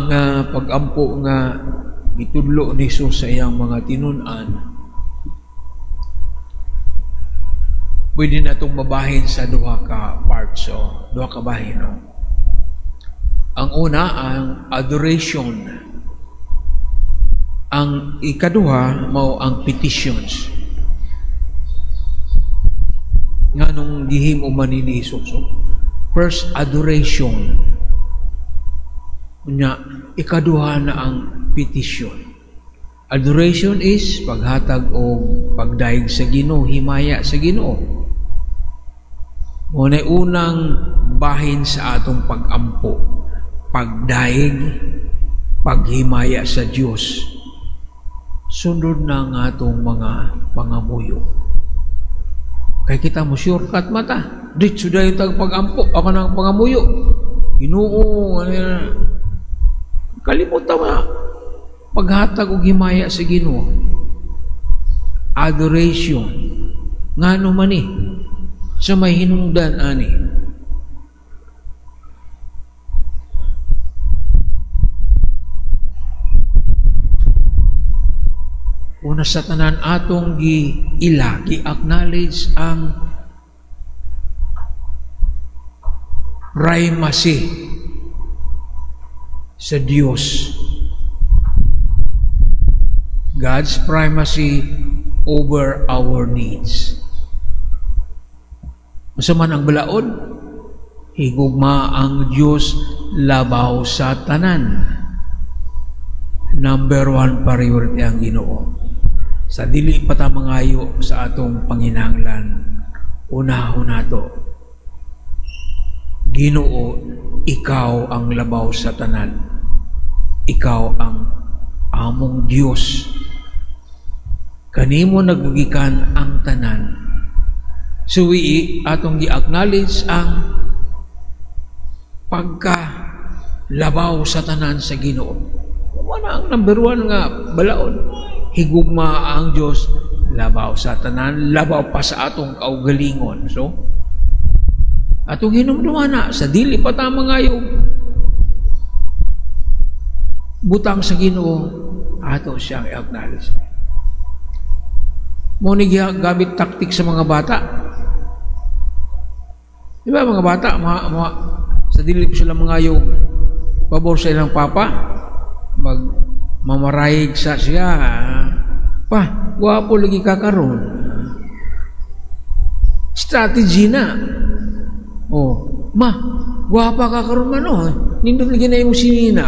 Ang pag-ampo nga gitudlo ni Jesus sa iyang mga tinun-an, pwede na itong mabahin sa duha ka parts, o duha ka bahin. No? Ang una, ang adoration. Ang ikaduha, mao ang petitions. Nganong gihimo man ni Jesus? So, first, adoration. Unya, ikaduha na ang petition. Adoration is paghatag o pagdayeg sa Ginoo, himaya sa Ginoo. Mo na unang bahin sa atong pag-ampo, pagdayeg, paghimaya sa Dios. Sunod na ang atong mga pangamuyo. Kay kita mo shortcut mata. Ditso dayon tag pag-ampo, ako nang pangamuyo. Ginoo, ano na. Kalimutan mo na paghatag og himaya sa Ginoo. Adoration. Ngano man ni sa may hinungdan ani. Una sa tanan atong gi-ila, gi-acknowledge ang primacy sa Dios. God's primacy over our needs. Unsa man ang balaod, higugma ang Dios labaw sa tanan. Number one priority ang Ginoo. Sa dili pa ta mangayo sa atong panginahanglan, unahon nato, Ginoo, ikaw ang labaw sa tanan. Ikaw ang among Dios. Kanimo naggikan ang tanan. So we atong gi-acknowledge ang pagka labaw sa tanan sa Ginoo. Wala ang number one nga balaod. Higugma ang Dios labaw sa tanan, labaw pa sa atong kaugalingon. So atong hinumduman na sa dili pa ta mangayo butang sa Ginoo, ato siyang i-acknowledge. Mo ni gamit taktik sa mga bata. Di ba mga bata, sa dili pa sila mangayo pabor sa ilang papa, magmamarayig sa siya. Pa, gwapo lagi ka karon. Strategy na. Oh, ma, gwapa ka karon man, oh. Nindot lagi na imong sinina.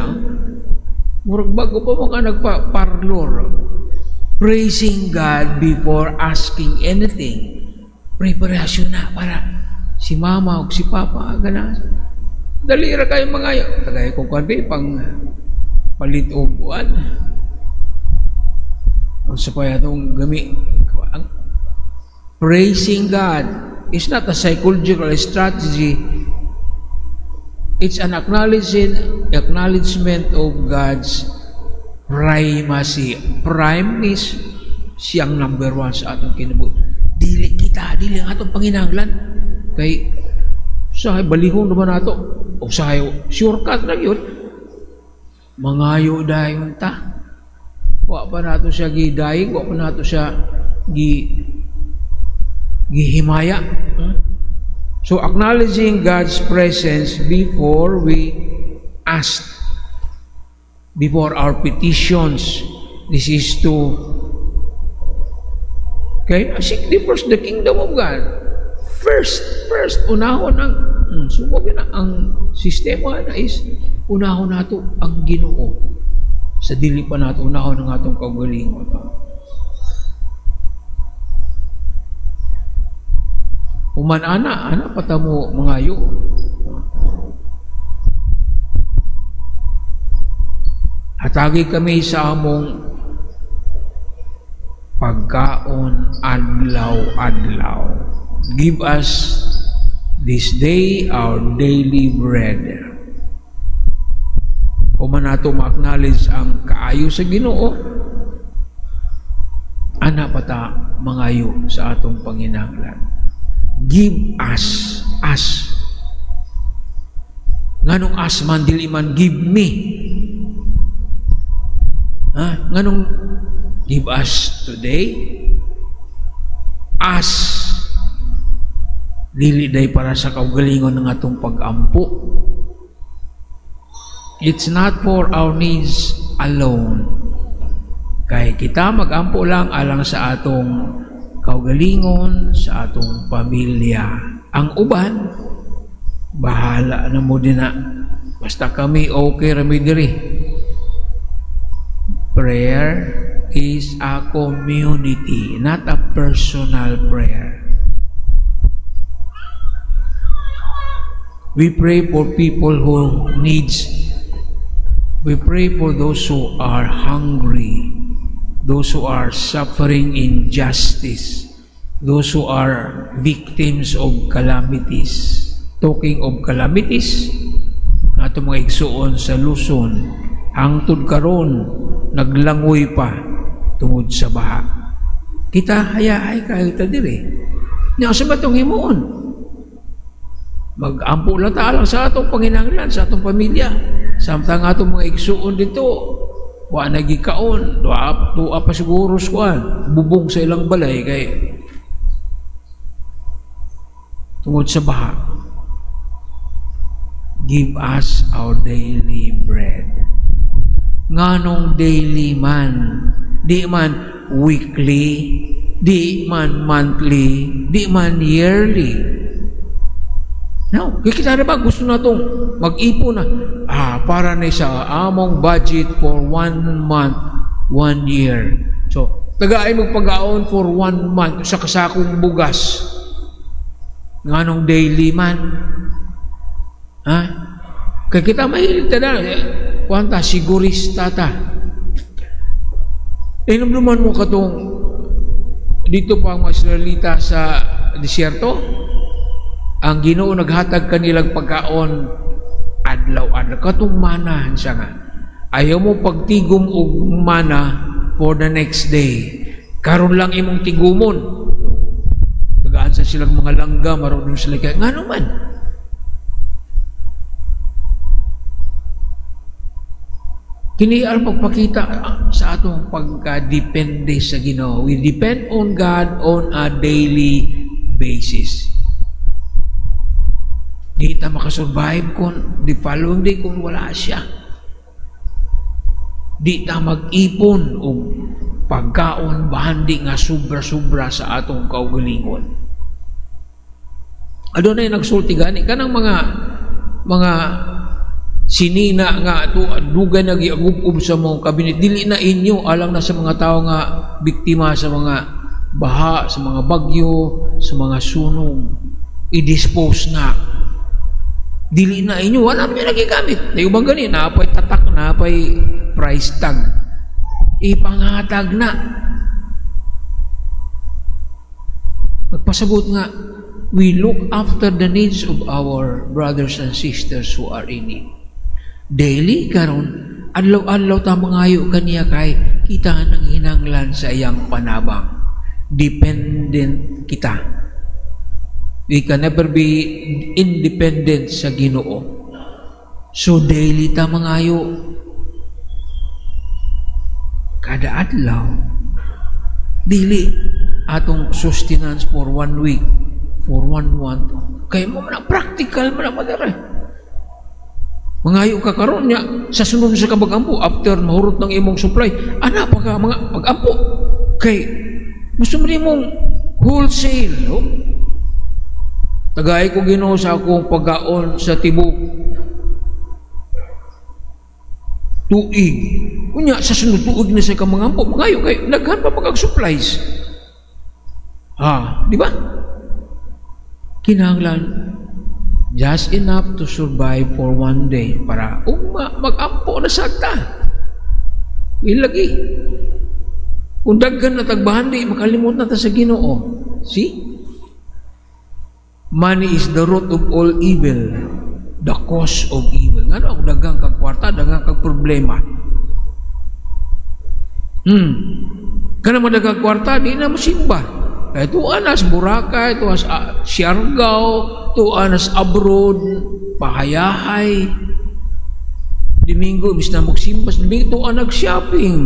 Murag bago pa mo ka nagpa-parlor. Praising God before asking anything. Preparation na para si mama o si papa gana. Dali ra kayo mangayo. Tagay kong kwan pang palit og buwan. Unsa pa atong gami? Ang praising God is not a psychological strategy. It's an acknowledgement of God's primacy. Prime is siyang number one sa atong kinabuhi. Dili kita, dili ang atong panginahanglan. Kay usahay balihon naman nato. O usahay shortcut na yun. Mangayo dayon ta. Wa pa nato siya gidayeg, wa pa nato siya gihimaya. So acknowledging God's presence before we ask, before our petitions. This is to, okay, seek the first the kingdom of God. First, unahon ang sumog na ang sistema na is unahon nato ang Ginoo. Sa dili pa nato unahon ang atong kaugalingon. Human ana, ana patamo mangayo. Hatagi kami sa among pagkaon adlaw-adlaw. Give us this day our daily bread. Human nato ma-acknowledge ang kaayo sa Ginoo, ana pata mangayo sa atong panginahanglan. Give us, us. Nganong us man, dili man give me. Ha? Nganong give us today? Us. Dili day para sa kaugalingon ng atong pag-ampo. It's not for our needs alone. Kay kita mag-ampo lang alang sa atong kaugalingon, sa atong pamilya. Ang uban, bahala na mo din na. Basta kami okay rami diri. Prayer is a community, not a personal prayer. We pray for people who needs. We pray for those who are hungry, those who are suffering injustice, those who are victims of calamities. Talking of calamities, ato mga igsuon sa Luzon, hangtod karon naglangoy pa tungod sa baha. Kita hayahay kayo ta diri. Nya sa batong himuon? Mag-ampo lang ta alang sa atong panginahanglan, sa atong pamilya. Samtang atong mga igsuon dito, wa nagikaon, duha pa siguro kuan, bubong sa ilang balay kay tungod sa baha. Give us our daily bread. Nganong daily man? Di man weekly, di man monthly, di man yearly. No, kita na ba gusto na itong mag-ipon na para na sa among budget for 1 month, 1 year. So, tagaay magpagaon for 1 month sa kasakong bugas. Nganong daily man? Ha? Kaya kita mahilig ta na. Kwanta, sigurista ta. Inumduman mo katong dito pa ang mga Israelita sa disyerto, ang Ginoo naghatag kanilang pagkaon adlaw-adlaw. Katong mana siya nga. Ayaw mo pagtigom og mana for the next day. Karon lang imong tigumon. Tagaan sa silang mga langga, marunong sila kaya. Ngano man? Kini ang pagpakita sa atong pagka-depende sa Ginoo. We depend on God on a daily basis. Di ta makasurvive kung the following day kung wala siya. Di ta mag-ipon og pagkaon bahandi nga sobra-sobra sa atong kaugalingon. Adunay nagsulti gani kanang mga sinina nga ato dugay nagiagub-ub sa mga kabinet, dili na inyo alang na sa mga tao nga biktima sa mga baha, sa mga bagyo, sa mga sunog. I-dispose na. Dili na inyo, wala mo nagigamit. Na ubang gani, naapay tatak, naapay price tag. Ipangatag na. Magpasabot nga, we look after the needs of our brothers and sisters who are in need. Daily karon, adlaw-adlaw ta mangayo kaniya kay kita nang hinanglan sa iyang panabang. Dependent kita. We can never be independent sa Ginoo. So daily ta mangayo. Kada adlaw, dili atong sustenance for 1 week, for 1 month. Kay mo man practical man madara. Mangayo ka karon nya sa sunod sa kabagampo after mahurot ng imong supply, ana pa ka mga pagampo. Kay gusto mo nimong wholesale, no? Tagay ko Ginoo sa akong pagkaon sa tibok tuig. Unya sa sunod tuig na sa kamangampo, mangayo kay naghan pa pag supplies. Ah, di ba? Kinahanglan just enough to survive for 1 day para mag-ampo na sakta. Ilagi. Kung daghan na tagbahan di, makalimot na ta sa Ginoo. See? Money is the root of all evil, the cause of evil. Ngano ako daghang kag kwarta, daghang kag problema. Kana mo daghang kwarta, di na mo simba. Kaya tuan as Boracay, tuan as Siargao, tuan as abroad, pahayahay. Domingo, imbis na magsimba sa Domingo, tuwa nag-shopping.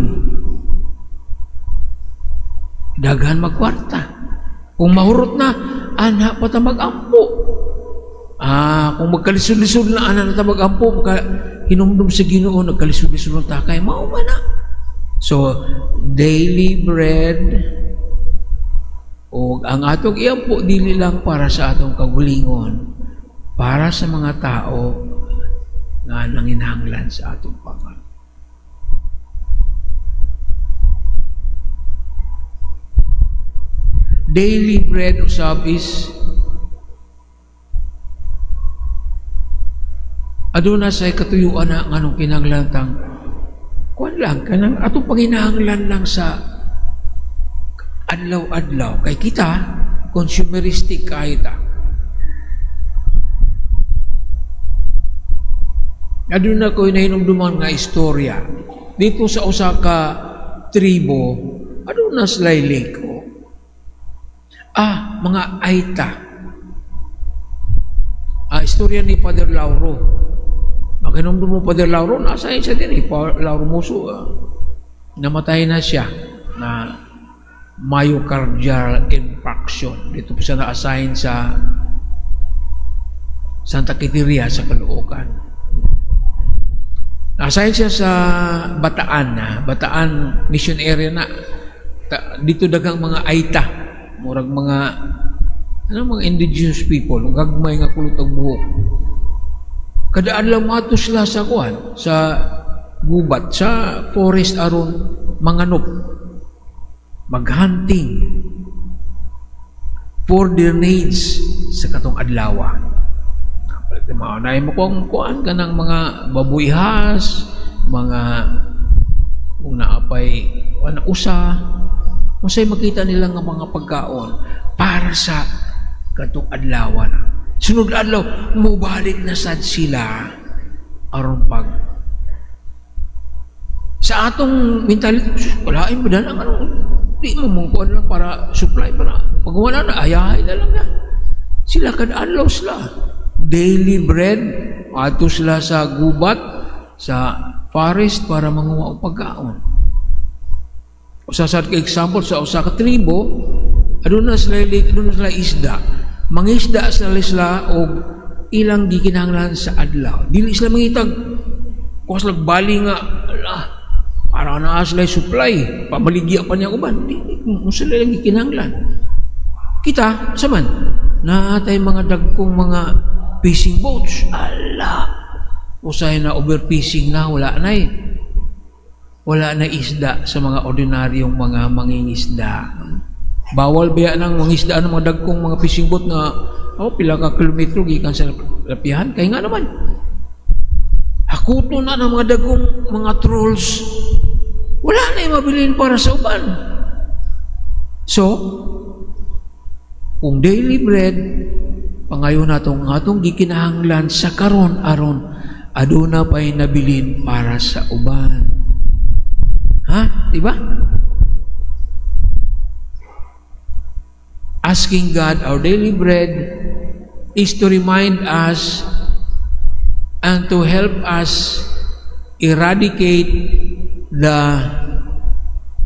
Daghan magkwarta. Kung mahurot na, ana pa ta mag-ampo. Kung magkalisod-lisod na, ana na ta mag-ampo, maka hinumdum sa Ginoo, nagkalisod-lisod na ta kay mao man na. So, daily bread, o ang atong iampo dili lang para sa atong kagulingon, para sa mga tao nga nanginahanglan sa atong pangal. Daily bread usab is aduna say katuyuan na nganong kinahanglan tang kuan lang kanang atong panginahanglan lang sa adlaw-adlaw kay kita consumeristic kaayo ta. Aduna ko'y nahinumduman nga istorya dito sa usa ka tribo, aduna sila'y lake. Mga Aita. Istorya ni Father Lauro. Makinomdum mo Father Lauro, nasa siya din eh. Lauro Musso, namatay na siya na myocardial infarction. Dito po siya na-assign sa Santa Quiteria sa Caloocan. Na-assign siya sa Bataan, na Bataan Mission Area na. Dito daghang mga Aita, murag mga ano, mga indigenous people, gagmay nga kulot og buhok. Kada adlaw moadto sila sa kuan, sa gubat, sa forest aron manganop, maghunting for their needs sa katong adlawa. Maunay mo kung kuan ka ng mga babuyhas, mga kung naapay kuan usa, unsay makita nila nga mga pagkaon para sa katong adlaw na. Sunod adlaw, mubalik na sad sila aron pag sa atong mentality, wala ay mo ang ano, di mo mong kuan lang para supply para pag wala na, ayahay na lang na. Sila kada adlaw sila. Daily bread, ato sila sa gubat, sa forest para manguha og pagkaon. Usa sa example sa usa ka tribo, aduna sila lake, aduna sila isda. Mangisda sila og ilang gikinahanglan sa adlaw. Dili sila mangitag kuha sila bali nga ala, para naa sila supply, pamaligya pa niya uban. Dili sila lang gikinahanglan. Kita sa man naatay mga dagkong mga fishing boats. Ala, usay na overfishing na, wala na eh. Wala na isda sa mga ordinaryong mga mangingisda. Bawal biya ng mangisda ng mga dagkong mga fishing boat na pila ka kilometro gikan sa lapihan. Kaya nga naman, hakuto na ng mga dagkong mga trolls. Wala na yung mabilin para sa uban. So, kung daily bread, pangayon natong atong gikinahanglan sa karon aron aduna pa'y nabilin para sa uban. Ha? Diba? Asking God our daily bread is to remind us and to help us eradicate the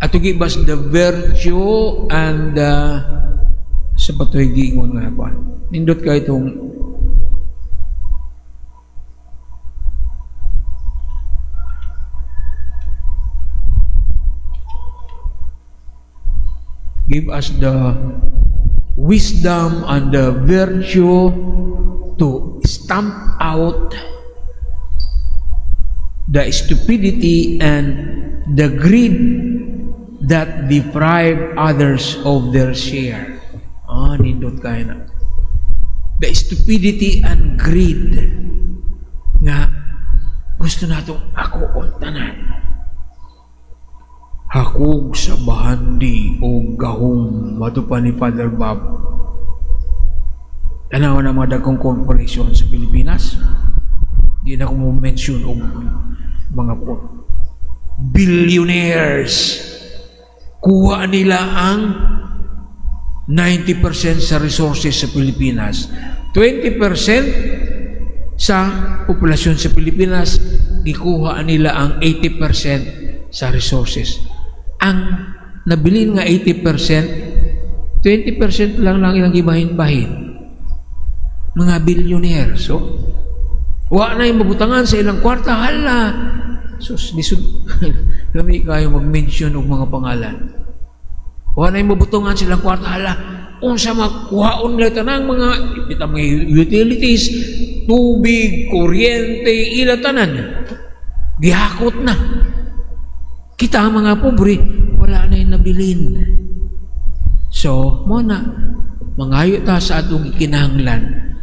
to give us the virtue and the sa patuloy giingon nga ba. Nindot ka itong give us the wisdom and the virtue to stamp out the stupidity and the greed that deprive others of their share. Nindot kayo na. The stupidity and greed nga gusto natong ako ang tanan. Hakog sa bahandi o gahom, mato pa ni Father Bob. Tanaw na mga dagkong corporation sa Pilipinas. Di na ko mo mention og mga billionaires. Kuha nila ang 90% sa resources sa Pilipinas. 20% sa populasyon sa Pilipinas gikuha nila ang 80% sa resources. Ang nabilin nga 80%, 20% lang lang ilang gibahin-bahin. Mga billionaire. So, wa na yung mabutangan sa ilang kwarta. Hala! Sus, lisod. Lami kayo mag-mention og mga pangalan. Wa na yung mabutangan sa ilang kwarta. Hala! Unsa makuhaon nila tanang mga, bitang mga utilities, tubig, kuryente, ila tanan. Gihakot na. Kita ang mga pobre, wala na yung nabilin. So, mo na, mangayo ta sa atong ikinahanglan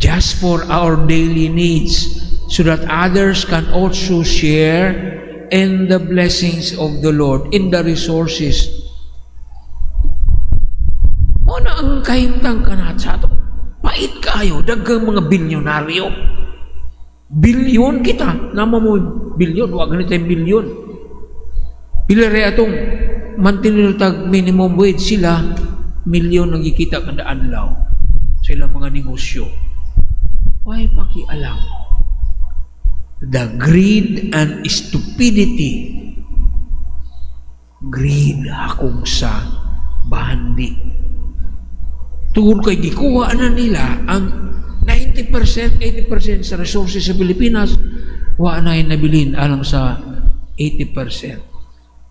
just for our daily needs so that others can also share in the blessings of the Lord, in the resources. Mo na ang kahimtang kanat sa ato. Pait kayo, daghang mga bilyonaryo. Bilyon kita. Nama mo bilyon, wag ganito yung bilyon. Pila rin atong mantinil tag minimum wage sila, milyon ang gikita kada adlaw sa ilang mga negosyo. Why pakialam? The greed and stupidity. Greed hakong sa bahandi. Tungod kay gikuha na nila ang 90%, 80% sa resources sa Pilipinas, wa na nabilin alang sa 80%.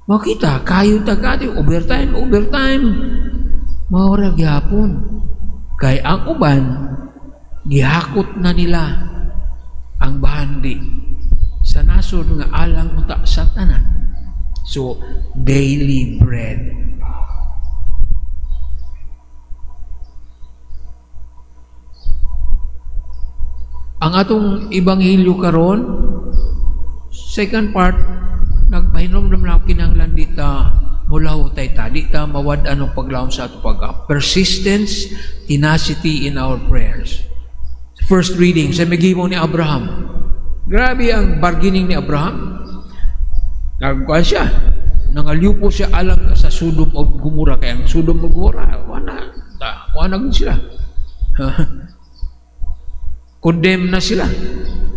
Makita, kayo tagati, overtime, overtime, maura gyapon. Kay ang uban, gihakot na nila ang bahandi sa nasod nga alang uta sa tanan. So, daily bread. Ang atong ebanghelyo karon, second part, nagpahinomdom na kinahanglan di ta mulahutay ta, di ta mawad-an ang paglawom sa atong pag persistence, tenacity in our prayers. First reading, sa megimo ni Abraham. Grabe ang bargaining ni Abraham. Nagkuhan siya. Nangalyupo siya alang sa Sodom o Gomorrah. Kaya ang Sodom o Gomorrah, wala na sila. Condemn na sila.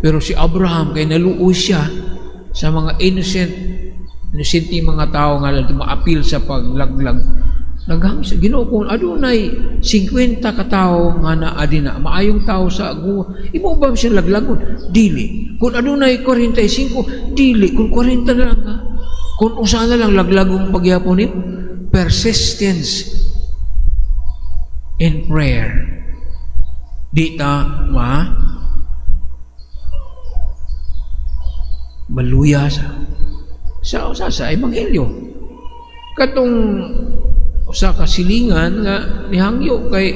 Pero si Abraham, kay naluoy siya sa mga innocent mga tao nga maapil sa paglaglag. Naghang sa Ginoo kung adunay 50 ka tawo nga naa dinha, maayong tao sa Gomorrah, imo ba siya laglagon? Dili. Kung adunay 45, dili. Kung 40 na lang, ha? Kung usa na lang laglagong pagyapon nimo. Persistence in prayer. Di ta ma maluya sa ebanghelyo. Katong usa ka silingan nga nihangyo kay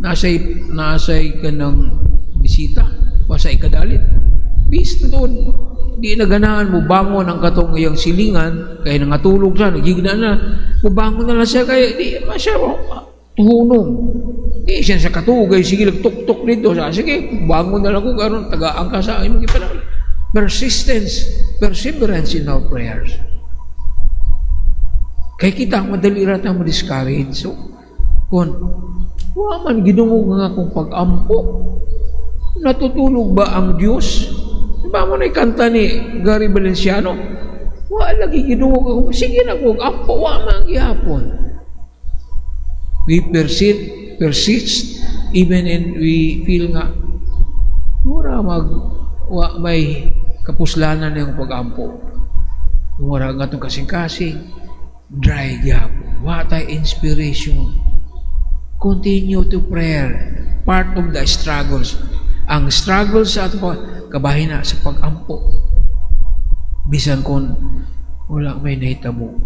nasay kanang bisita pa sa ikadalit. Bis doon di naganahan mo bangon ang katong iyang silingan kay nangatulog siya, nagigna na, mubangon na lang siya kay di ma siya tuhunong. Di siya sa katugay, sige tuk-tuk dito. Sige, bangon na lang ko karon tagaan ka sa imong gipanahon. Persistence, perseverance in our prayers. Kay kita madali ra ta mo-discourage. So, kung wa man gidungog nga akong pag-ampo, natutulog ba ang Dios? Diba mo na kanta ni Gary Valenciano? Wa lagi gidungog ako. Sige na kog ampo, wa man gihapon. We persist even in we feel nga mura mag wa may kapuslanan yung pag-ampo. Mura nga itong kasing-kasing, dry gyapon. Wa tay inspiration. Continue to prayer. Part of the struggles. Ang struggles sa ato kabahina sa pag-ampo. Bisan kung wala may nahitabo.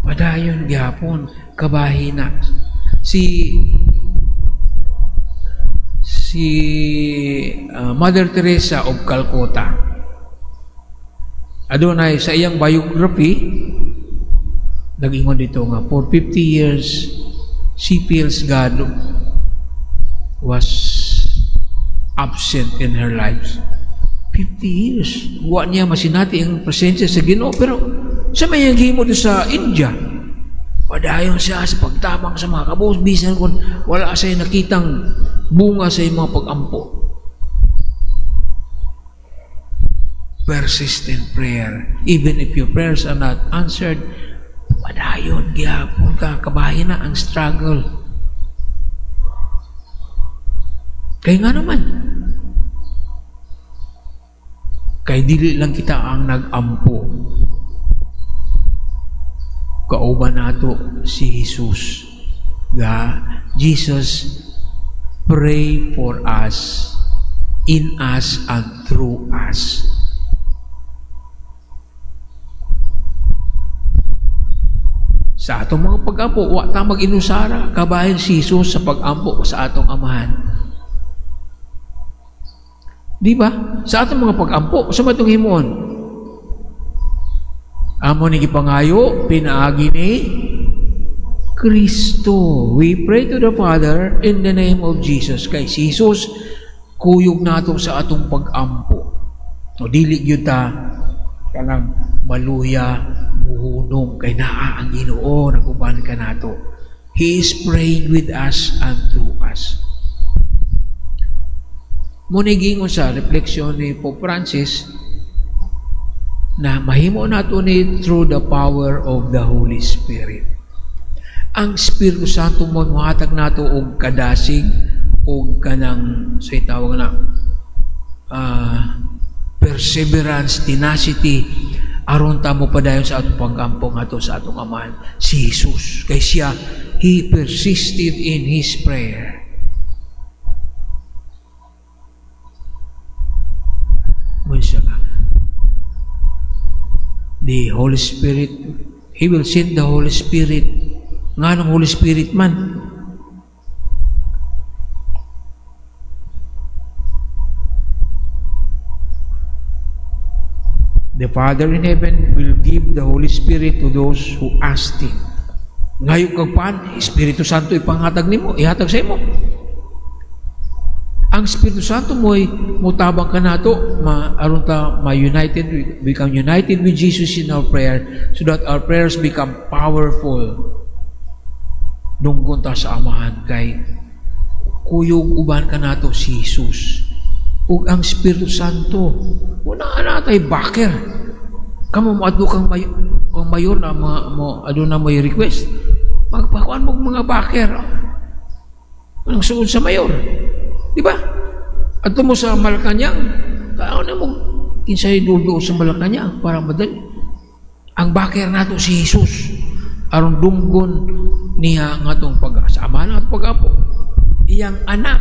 Padayon gyapon, kabahina. Si Mother Teresa of Calcutta, adunay sa iyang biography, nag-ingon dito nga for 50 years she feels God was absent in her life. 50 years wa niya masinati ang presensya sa Ginoo, pero sa may gihimo sa India, padayon siya sa pagtabang sa mga kabos, bisan kung wala siya nakitang bunga sa mga pag-ampo. Persistent prayer. Even if your prayers are not answered, padayon gyapon ka, kabahin na ang struggle. Kay nga naman, kay dili lang kita ang nag-ampo. Kauban nato si Jesus. Ga, Jesus pray for us, in us, and through us. Sa atong mga pag-ampo, wa ta mag-inusara, kabahin si Jesus sa pag-ampo sa atong amahan. Di ba? Sa atong mga pag-ampo, sa matong himuon? Amo ni gipangayo, pinaagi ni Kristo. We pray to the Father in the name of Jesus. Kay si Jesus, kuyog nato sa atong pag-ampo. O dili gyud ta kanang maluya, muhunong, kay naa ang Ginoo naguban ka nato. He is praying with us and through us. Muna gingon sa refleksyon ni Pope Francis na mahimo nato ni through the power of the Holy Spirit. Ang Espiritu Santo mo mohatag nato og kadasig og kanang say tawag na perseverance, tenacity, aron ta mo padayon sa atong pag-ampo ngadto sa atong Amahan, si Jesus. Kay siya, he persisted in his prayer. Siya ka. The Holy Spirit, He will send the Holy Spirit. Nga ng Holy Spirit man. The Father in heaven will give the Holy Spirit to those who ask Him. Ngayon kag pan, Espiritu Santo ipanghatag nimo, ihatag sa imo. Ang Espiritu Santo mo'y mutabang ka nato, aron ta ma-united, become united with Jesus in our prayer, so that our prayers become powerful. Dunggon ta sa Amahan kay kuyog uban ka nato si Jesus ug ang Espiritu Santo. Una na tay backer. Kamo moadto kang kang mayor na mo aduna mo request. Magpakuan mo mga backer. Anong suod sa mayor? Di ba? Adto mo sa Malacañang, kaon na mo kinsay duldo sa Malacañang para madali. Ang backer nato si Jesus aron dunggon niya ang atong pag-asa. Ama na at pag-apo. Iyang anak,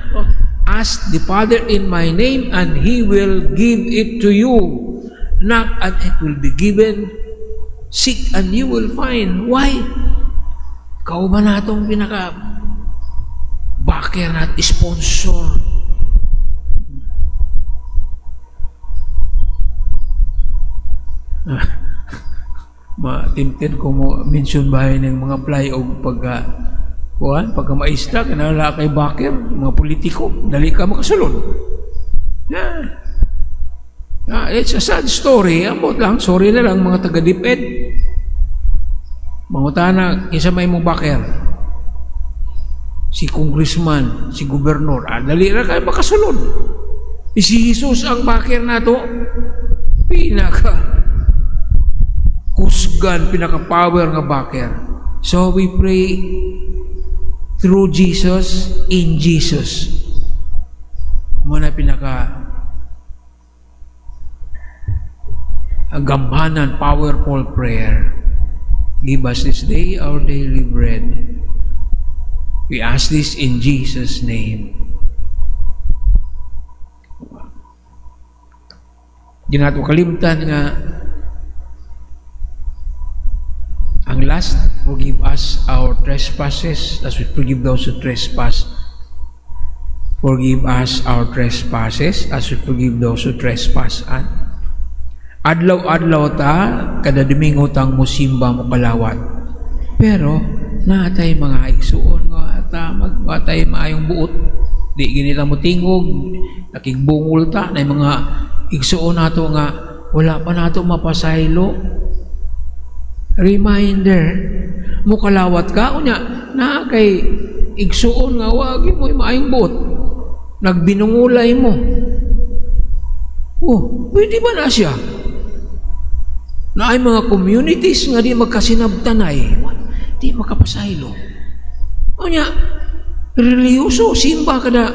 ask the Father in my name and He will give it to you. Knock and it will be given. Seek and you will find. Why? Kauban natong pinaka backer at sponsor. Ma-tempted ko mo mention ba ng mga fly o pagka kuan, pagka maestra, kinala kay backer, mga politiko, dali ka makasulod. Yeah. It's a sad story. Amot lang, sorry na lang mga taga-DepEd. Mangutana, kinsa may mong backer? Si congressman, si gobernador, dali ra kayo makasulod. Si Jesus ang backer nato, pinaka kusgan, pinaka power nga backer. So we pray through Jesus, in Jesus. Muna pinaka gamhanan, powerful prayer. Give us this day our daily bread. We ask this in Jesus' name. Di nato kalimtan nga ang last, forgive us our trespasses as we forgive those who trespass. Forgive us our trespasses as we forgive those who trespass. And adlaw-adlaw ta, kada Domingo tang musimba mo kalawat. Pero naatay mga igsuon nga ta magbatay maayong buot. Di ginita mo tingog, nakigbungol ta na mga igsuon nato nga wala pa nato mapasaylo. Reminder, mukalawat ka unya naa kay igsuon nga wagi mo maayong buot. Nagbinungulay mo. Oh, pwede ba na siya? Naay mga communities nga di magkasinabtanay, di makapasaylo. Unya, relihiyoso, simba kada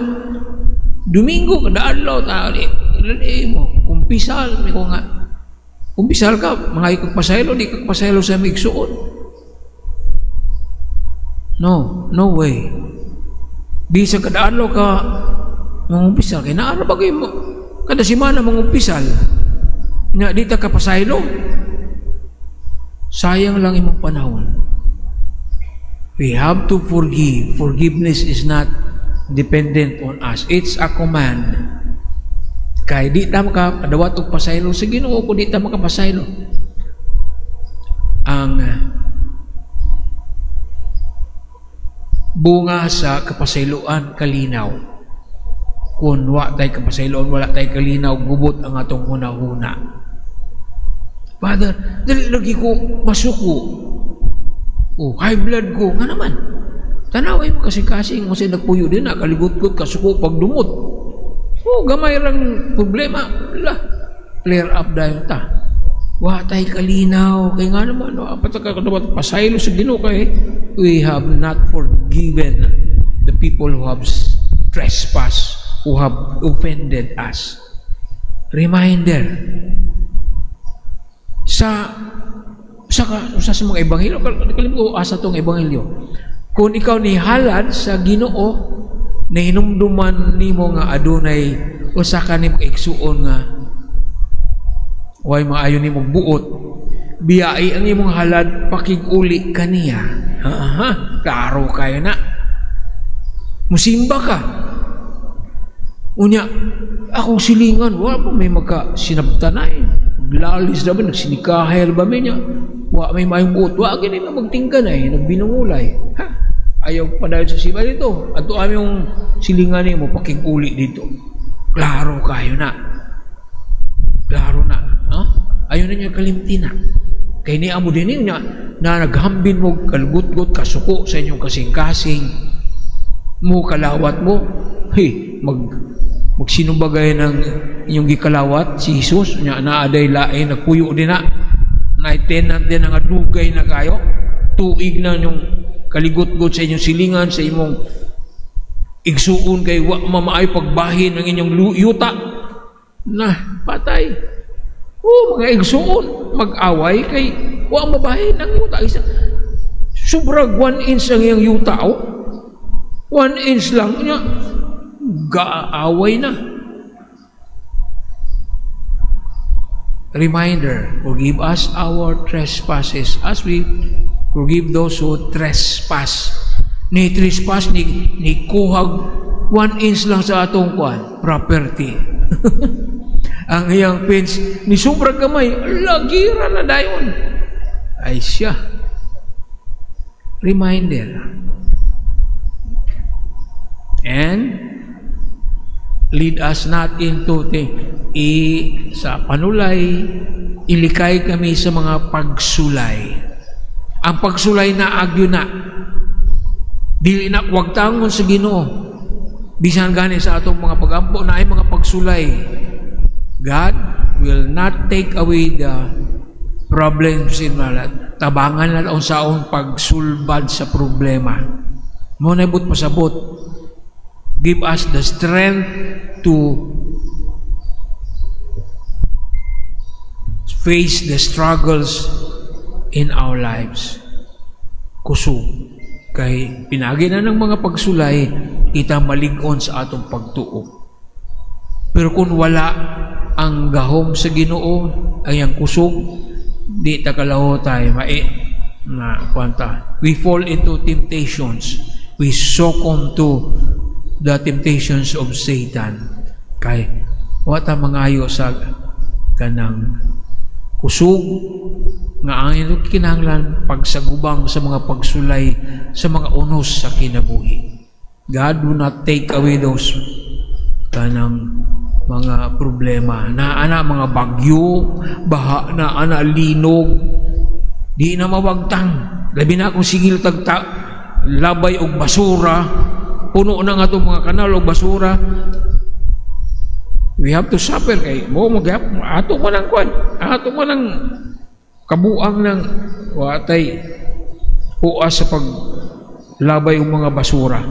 Domingo, kada adlaw, ta, di mo, kumpisal, may ko nga, kumpisal ka, mga ikagpasaylo, di kagpasaylo sa igsuon. No, no way. Bisa kada adlaw ka mangumpisal, kay naara bagay mo, kada simana mangumpisal, nga di ta kapasaylo. Sayang lang imong panahon. We have to forgive. Forgiveness is not dependent on us. It's a command. Kay di ta makadawat og pasaylo sa Ginoo kung di ta makapasaylo. Ang bunga sa kapasayloan, kalinaw. Kung wa tay kapasayloan, wala tay kalinaw, gubot ang atong hunahuna. Father, dali lagi ko masuko. Oh, high blood ko. Nga naman. Tanaway mo kasi-kasing mo siya nagpuyo din na, kaligot-got, kasuko, pagdumot. Oh, gamay lang problema. La, clear up dayon ta. Wa tay kalinaw. Kay nga naman, no, apat ka kadapat pasaylo sa Ginoo kay we have not forgiven the people who have trespassed, who have offended us. Reminder. Sa sa sa, sa mga ebanghelyo, kalimut ko asa tong ebanghelyo. Kung ikaw ni halad sa Ginoo, nahinumduman nimo nga adunay usa ka nimo igsuon nga way maayo nimo buot, biyai ang imong halad, pakig-uli kaniya. Aha, klaro kayo na. Musimba ka. Unya, akong silingan, wala pa may magka sinabtanay. Lalis na ba, nagsinikahel ba may niya? Wa may maayong buot, wa gini na magtingka na eh, nagbinungulay. Ha? Ayaw pa dahil sa siba dito. Ato yung silingan nimo, pakig-uli dito. Klaro kayo na. Klaro na. Ha? Ayaw na niya kalimtina. Kay ni amo din niya na naghambin mo kalgutgot kasuko sa inyong kasing-kasing mo kalawat mo. Hey, magsinumbagay ng inyong gikalawat si Jesus nya naaday lain nagpuyo din na na tenant din nga dugay na kayo tuig na inyong kaligutgot sa inyong silingan sa imong igsuon kay wa mamaay pagbahin ang inyong yuta na patay. Oh, mga igsuon mag-away kay wa mabahin ang yuta. Isa sobrang 1 inch ang iyang yuta, oh. 1 inch lang niya gaaway na. Reminder, forgive us our trespasses as we forgive those who trespass. Ni trespass ni kuhag 1 inch lang sa atong kuan property. Ang iyang fence ni sobra gamay, lagira na dayon. Ay siya. Reminder. And lead us not into the sa panulay, ilikay kami sa mga pagsulay. Ang pagsulay na agyo na. Dili na wagtangon sa Ginoo. Bisan gani sa atong mga pagampo na ay mga pagsulay. God will not take away the problems in our life. Tabangan na lang sa akong pagsulbad sa problema. Mo na ibot pasabot. Give us the strength to face the struggles in our lives. Kusog. Kay pinagi na ng mga pagsulay, kita malig-on sa atong pagtuo. Pero kung wala ang gahom sa Ginoo, ay ang kusog, di ta kalahotay, mae na kwanta. We fall into temptations. We succumb to the temptations of Satan. Kay wa ta mangayo sa kanang kusog nga ang inyong kinahanglan pagsagubang sa mga pagsulay sa mga unos sa kinabuhi. God do not take away those kanang mga problema. Na ana mga bagyo, baha na ana linog, di na mawagtang. Labi na akong sigil tagta, labay og basura, puno na nga itong mga kanal og basura. We have to suffer kay mo magyap ato man ang kwan, ato man ang Kabuang nang watay puas sa paglabay og mga basura.